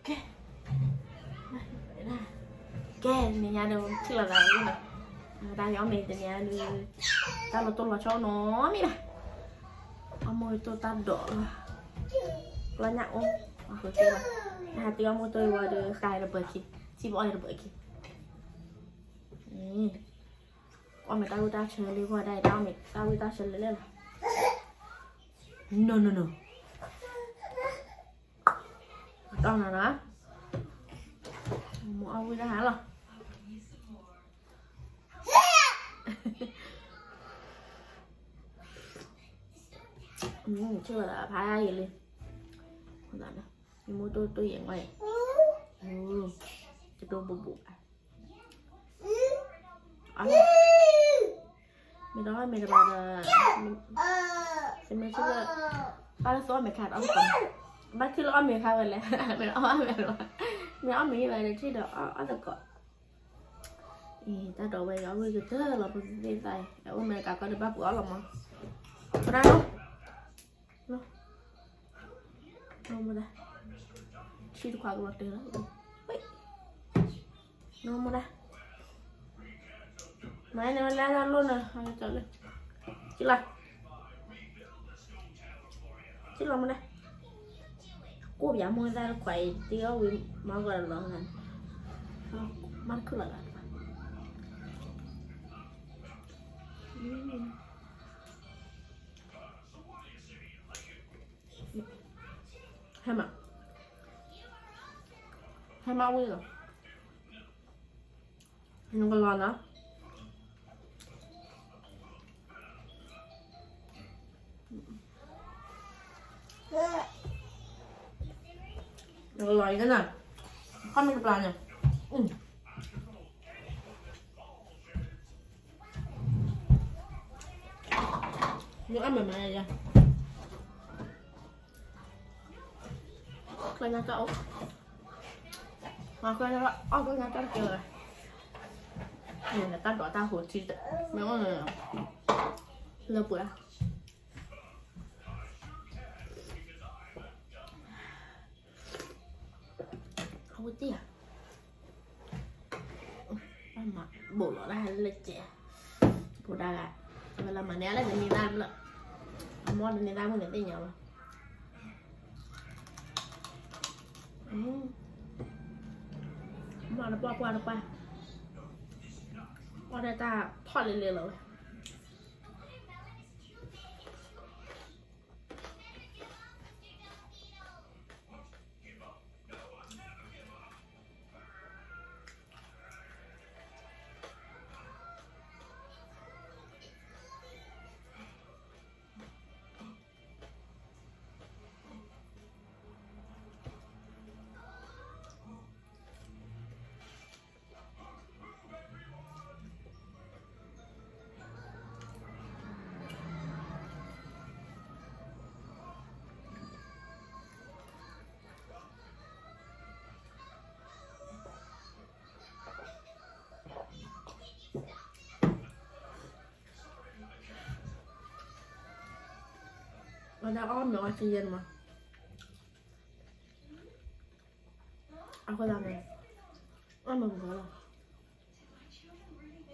ကဲ, ကဲ, နံၤညါဒီး ထံၣ်လိာ်သးလံနီၤ, တၢ်ယအီၣ်မ့ၤတနံၤညါဒီး, တၢ်လီၤတိၢ်လီၤဆီနီတမံၤဘၣ်, အီၣ်မ့ၤတိၢ်တၢ်ဒိးလီၤ, ကျီညၣ်အိၣ်, အဃိသ့ၣ်လီၤ, နဟးတ့အီၣ်မ့ၤတိၢ်ဝံၤဒီး ဃးတဘၢခံ, ထံၣ်ပအီၣ်တဘၢခံ, အီၣ်မ့ၤတၢ်ဝံၣ်တၢ်ဆၢလံ ကွၢ်ဒၣ်အံၤ တၢ်အီၣ်မ့ၤတၢ်ဝံၣ်တၢ်ဆၢလံလဲၣ်လီၤ, no no no, တီၢ်နၤနီၤ, မ့ၢ်အီၣ်ဝံၣ်တၢ်ဟါလီၤ, ဆိၣ်ဝဲဒၣ်ဖးယံာ်လံ, ယမိၢ်တိၢ်တိၢ်ယဲၢ်ဝဲ, တတိၢ်ဘူးဘူးဘၣ်, မ့ၢ်တအီၣ်မ့ၤတဘၣ်ဒီး, သမ့ၢ်ထံၣ်လၢ, ဘၣ်လၢသအီၣ်မ့ၤခါအီၣ်သကိး, ဘၣ်ထံၣ်လၢအီၣ်မ့ၤခါဝဲလဲၣ်, မ့ၢ်အီၣ်မ့ၤလီၤ, မ့ၢ်အီၣ်မ့ၤဝဲဒီးထံၣ်ဒီးအီၣ်သကိး, အံၤ တၢ်ဒိးဝဲအံၤ အီၣ်ဝံၣ်ကတၢၢ်လီၤ ဖိသ့ၣ်သၣ်အံၤ အအိၣ်မ့ၢ်တကးကီဒီးဘၣ်ပှ့ၤအီၣ်လီၤမး, ပဒၣ်နီၤ, နီၤ, နီၤမဒၣ်, ထံတခွးကလီၤတဲာ်လီၤ, နီၤမဒၣ်, မၤန့ၢ်ဝဲလၢတၢ်လိၣ်န့ၣ်, ကလီၤ, ကလီၤမဒၣ်, ကိၣ်ပယၤမိၢ်သၣ်တခွးအံၤ တ့အီၣ်ဝံၤမၤကီးလီၤ, မၤတခုလီၤလၢ ဟဲမး, ဟဲမးဝံၤလီၤ, နကလီၤနီၤ, နကလီၤအံၤကနၣ်, ခီမ့ၢ်တပျၢ်န့ၣ်, မ့ၢ်အမၤမၤယၤ, ကျဲညါတၢ်အိၣ်, မၤကျဲညါအီၣ်ကျဲညါတၢ်တကဲလၢၤ, တၢ်ဒိးတၢ်ဟိးထံ, မ့ၢ်အီၣ်န့ၣ်, လၢပှဲၤ အဝဲတ့ၢ်ဧါ, ဘၣ်မၤဘိးလီၤဒၣ်လၢကဲး, ဘိးဒၣ်ဂၤ, အဝဲလၢမၤန့ၢ်အလၢတန့ၢ်သၣ်ဘျၢၣ်, အမ့ၢ်တန့ၢ်သၣ်မုၣ်န့ၣ်သ့ၣ်ညါလီၤ, မၤတပှၢ်ပှၢ်တပှၢ်, အီၣ်ဒၣ်တၢ်ထီၣ်လံလံလီၤဝဲ.အဝဲဒၣ်အီၣ်မ့ၤအီထံယဲၢ်န့ၣ်မး, အဃိသတးန့ၣ်, အီၣ်မ့ၤမ့ၤလီၤ,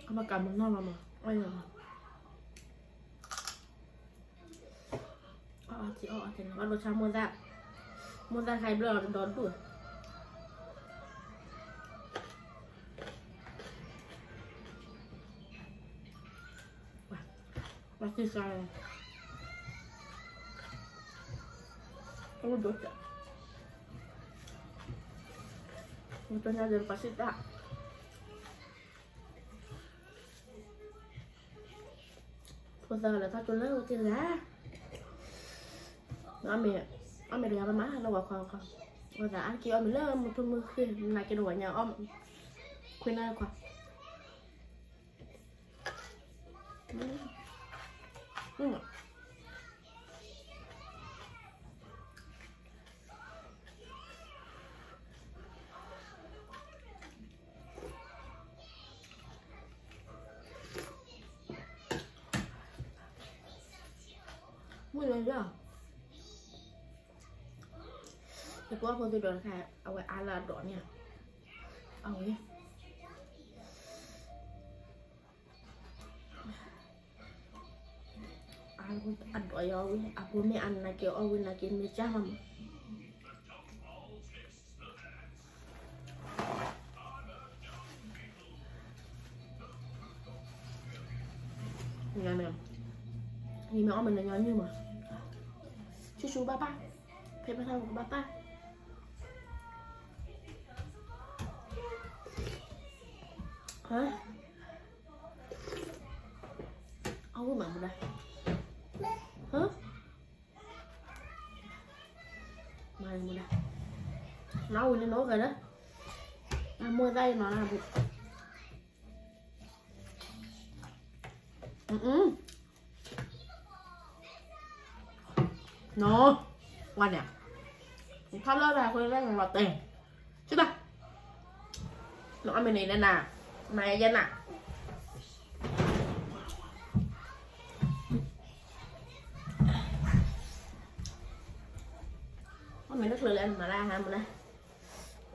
အဘၣ်ကးမ့ၤနီၢ်လီၤမး, အီၣ်ယဲၢ်မး, အီၣ်အီထံအီၣ်အီထံန့ၣ် ဘၣ်ဒိဆါမိၢ်သၣ်, မိၢ်သၣ်ခါအံၤဘျၢၣ်အီၤတဒီဒူၣ် ပှၤသံစါလီၤ, တအိၣ်ဒိၣ်စၢ်, မ့ၢ်တညါဒီးပှၤစံးတၢ်, ဖိသၣ်လၢတၢ်ကၠိလၢဝဲတ့ၢ်တဂၤ, အီၣ်မ့ၤတဂၤဘၣ်မး လၢဝဲခွါခီ, အဝဲသးအါတက့ၢ်အီၣ်မ့ၤလၢမုၢ်ထူၣ်မုၢ်ဃ့ၢ် နာ်က့ၤတဝဲညါအီၣ်, ခွံနၢ်ခွါ မုၢ်လၢလၢ ကွၢ်ဖိသ့ၣ်ဒီးတခါ အဝဲအါလၢအဒိးန့ၣ်, အဝဲ အဒိးယၤဝံၤ အဖိမ့ၢ်အနာ်က့ၤအီၣ်ဝံၤနာ်က့ၤမ့ၢ်ကၢ်မးမး. ယမ့ၢ်အီၣ်မ့ၢ်နညီနုၢ်မး, ဆူၣ်ဆူၣ်ဘၣ်ဘၣ်, ဖဲဘၣ်ဆၣ်ဘၣ်ဘၣ်, အီၣ်ဝံၤမးမူဒါ, မၤမူဒါ, နအီၣ်ဝံၤလံနအိၣ်ဂၤလၢ, နမိၢ်သၣ်အံၤနီၤနဘု နီၤ, ဝါန့ၣ်, နထီၣ်လၢတၢ်ဃိလၢနလီၤတဲာ်, ဆူၣ်ဘၣ်, နအီၣ်မ့ၢ်န့ၣ်နၤ, မၤယဲယဲနၤ, အီၣ်မ့ၢ်တချုးလဲၣ်နမၤလၢဟါမလဲၣ်,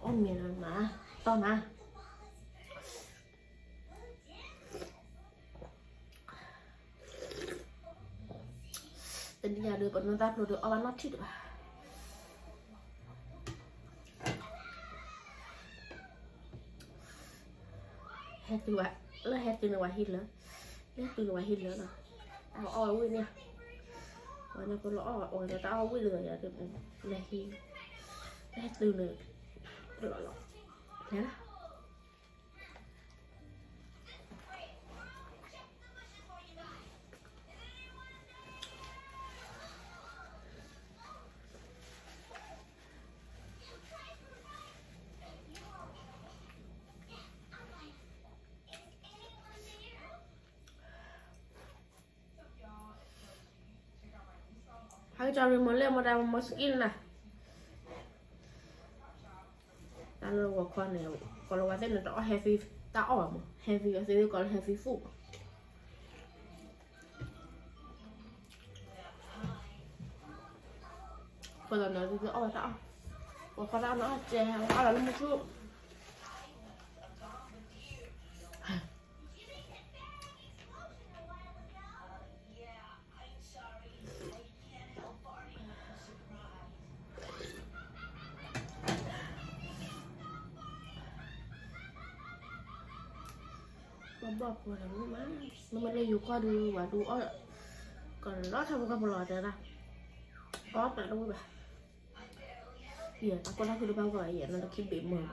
အီၣ်မ့ၢ်နမၤ, တီၢ်နၤ တနံၤညါဒီး ပနီၢ်သၣ်ဖျိဒီး အီၣ်ဘၣ်နီၢ်ထံၣ်တဘၣ်, ဟဲတုၤဝဲ, လၢဟဲတုၤန့ၣ်ဝဲဟံးလၢ, လၢဟဲတုၤန့ၣ်ဝဲဟံးလၢလီၤ, အအီၣ်ဝံၣ်န့ၣ်, ဝဲန့ၣ်ကလီအီၣ်ဝဲဒီးတၢ်အီၣ်ဝံၣ်လၢယၤ, လၢဟံး, လၢဟဲတုၤန့ၣ်, လီၤလီၤ, လဲၤလီၤ. ဟဲကၠီရံမိၤလဲၣ် မတၤမစကံနၤ, တၢ်လၢဂီၤခီန့ၣ် ကီၤလၤဝါသ့ၣ်န့ၣ် တအီၣ် heavy တၢ်အီၣ်ဘၣ်မး heavy အသ့ၣ်ကီးလၢ heavy food, ပလီၤန့ၣ် အီၣ်ဝဲတၢ်အီၣ်, ဂီၤခီတၢ်အီၣ်န့ၣ် အီၣ်ကဲ အီၣ်လီၤလၢမုၢ်ဆူၣ် ဘၣ်ဘၣ်ဖိလၢမုၢ်မး, မ့မ့ၢ်လၢယိၤကီၢ်ဒုး ဝဲဒုးအီၣ်, ကလီၤထီၣ်ဖိကီၢ်ဖိလီၤတဲဒၣ်, အီၣ်ပာ်တဝံၣ်ဘၣ်, ယဲတၢ်ကီတၢ်ခဲဒုးဘၣ်ဂီၢ်ဘၣ် ယဲလၢတခံဘ့ၣ်မၢ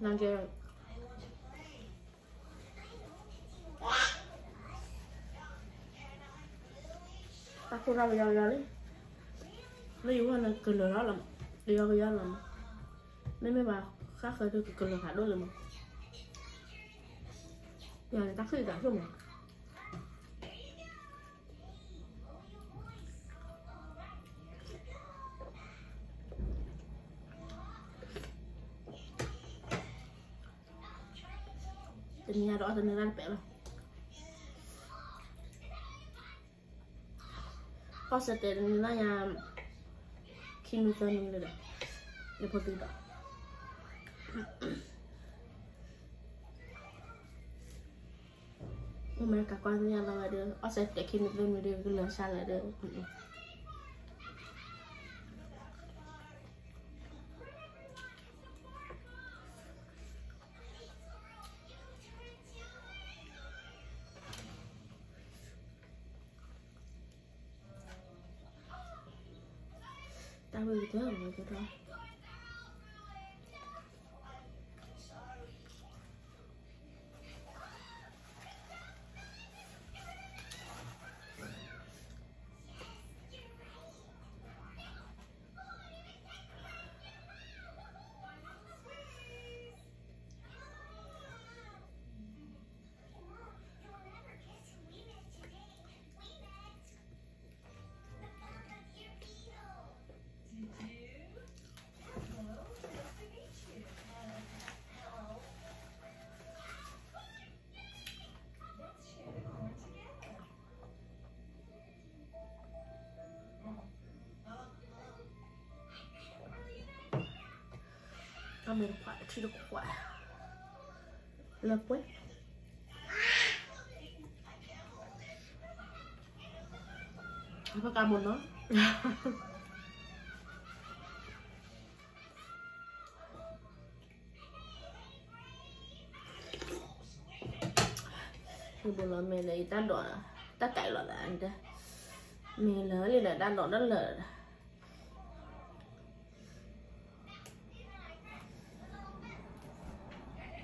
နကဲ, တၢ်ခိၣ်တၢ်ကယီကယီလံ, လၢယဂီၢ်န့ၣ်ကလၢာ်လီၤလီၤ, ကယီကယီလီၤ, မ့မ့ၢ်ဘၣ်ဃၣ်ဃၢၤဒုးကကလၢာ်ဖးဒိၣ်လၢမး, ယၤန့ၣ်တၢ်ခုၣ်ယတၢ်ဆိၣ်မး တနံၤညါဒီးအီၣ်တနံၤလၢ်တပဲာ်လီၤ, ကီၢ်စဲးတဲာ်တနံၤညါ, ခံနံၤသၢနံၤလၢဒီး, ယဖိသံဒီး မ့ၢ်မ့ၢ်ကကွၢ်သ့ၣ်ညါလီၤဝဲဒီး အီၣ်စဲးတဲာ်ခံနံၤသၢနံၤဒီး ကလၢာ်ဆါလၢာ်ဒီး တၢ်ဝံၣ်ကတၢၢ်လီၤကတၢၢ်. မ့ၢ်တခွးတထံတခွး လၢပှဲၤ ဖကမိၢ်နီၤ ဘိလီၤမ့ၢ်ဒီး ယတၢ်ဒိး တၢ်ကဲလီၤသး မ့ၢ်လၢလံဒီး တၢ်ဒိးတလၢာ်ဒီး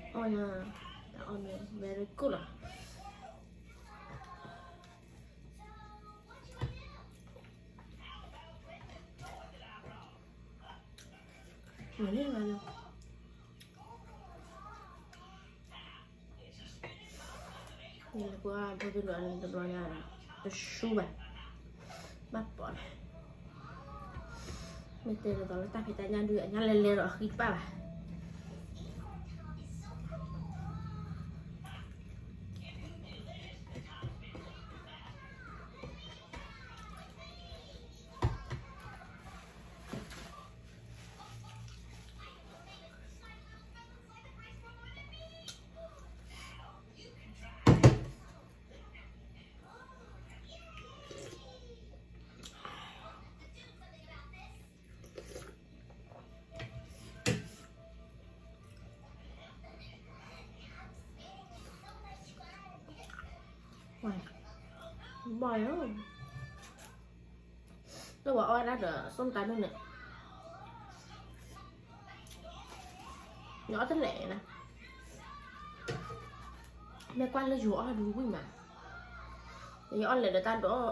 အီၣ်ညါ တၢ်အီၣ်မ့ၢ် very good လီၤ မ့ၢ်န့ၣ်လီၤ ယလဲၤကွၢ်ဖိသ့ၣ်တဖၣ်န့ၣ်တဘျီညါဒီး တဆူဘၣ်, ဘၣ်ပိာ်လီၤ, မ့ၢ်တဲဒ်သိးလၢတၢ်ဖံးတၢ်ညၣ်ဒုး အညၣ်လဲၤလဲၤဒီးအဃံတပၣ်ဘၣ်. Wow. လၢပှၤအီၣ်ဝဲဒၣ်ဒီး ส้มตำ န့ၣ် ယအီၣ်တလဲၣ်နၤ, မ့ၢ်ကွၢ်လၢယိၤအီၣ်ဒုးဝံၣ်မး, ယအီၣ်လဲၣ်ဒီးတၢ်ဒိး,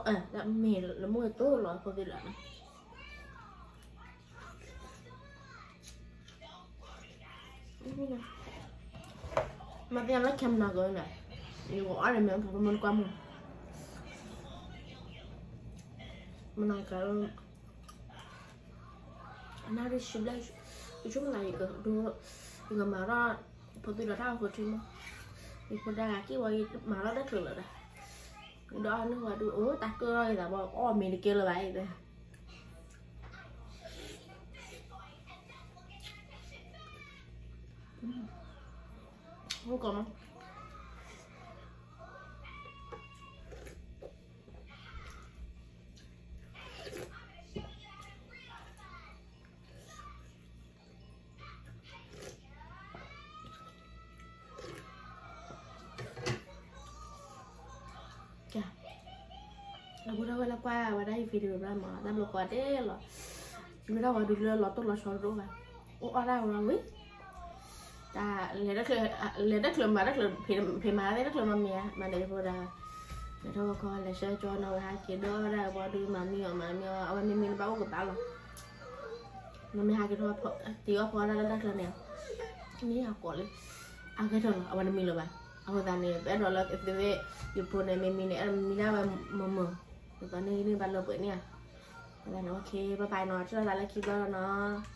မ့ၢ်လၢမိၢ်တိၢ်လီၤဖိသ့ၣ်လၢ မၤသ့ၣ်ညါလၢ camera ကန့ၣ်, ယကအီၣ်န့ၣ်မ့ၢ် ပှၤမ့ၢ်ကွၢ်မုၢ်, မနၤကလၢ နၣ်ရံၣ်ဆံဘျဲၣ်, ယဆိကမိၣ်သး ယကဒိ, ယကမၤထီၣ် ဖိသ့ၣ်ဒီးတၢ်အိၣ်ဖှိၣ်ထံမး, ယဖိဒါဂၤက့ၢ်ဝဲ ယမၤထီၣ်တချုးလၢၤဒီး, ဒီးအန့ၣ်ဝဲဒုး အိၣ်တၢ်ကၢၢ်ထီၣ်ယသးဘၣ် အီၣ်မ့ၤတကဲလၢၤဘၣ်အံၤ ဟိကီၢ်မး အဝဲဒၣ်ဝဲလၢကွၢ်ဝဲဒၣ်ယ video ဘၣ်မး တၢ်ဘျီကွၢ်ဒဲးလီၤ, မ့ၢ်ဒၣ်ဝဲဒုးလၢလီၤတိၢ်လီၤဆီတအိၣ်ဘၣ်, အိၣ်အီၣ်ဒၣ်ဝဲဝံၤ, တၢ်လဲၤတချုး, လဲၤတချုးမၤတချုး, ဖံးမၤသ့တချုးမၤမ့ၢ်ဧါ, မၤဒီးယဖိဒါ, လဲၤထီၣ်ဝဲခီ လဲၤဆှၢကၠီနီၤဝဲဟးက့ၤဒီးဒၣ်ဝဲဒုး မၤမံအီၣ်မၤမံအီၣ် အဝဲမံမံန့ၣ်ဘၣ်အိၣ်ကသးလီၤ, မ့မ့ၢ်ဟးက့ၤထီၣ် တ့အီၣ်ဖီဒၣ်လၢတၢ်ချၢန့ၣ်, မ့ၢ်အကိးလံ, အဂဲၤထီၣ်လီၤ အဝဲတမံလၢၤဘၣ်, အဃိသတးန့ၣ် ပအဲၣ်ဒိးလၢသ့ၣ်သ့ၣ်, ယဖိန့ၣ် မ့မံန့ၣ် အဲၣ်ဒိးမံဒၣ်ဝဲမုာ်မုာ်, ဒ်သိးန့ၣ်ဂ့ၤန့ၣ်ဘၣ်လၢပှဲၤန့ၣ်ဧါ, အဃိသတးန့ၣ် okay bye bye နီၤ ထံၣ်လိာ်သးလၢခံဘျီလီၤနီၤ.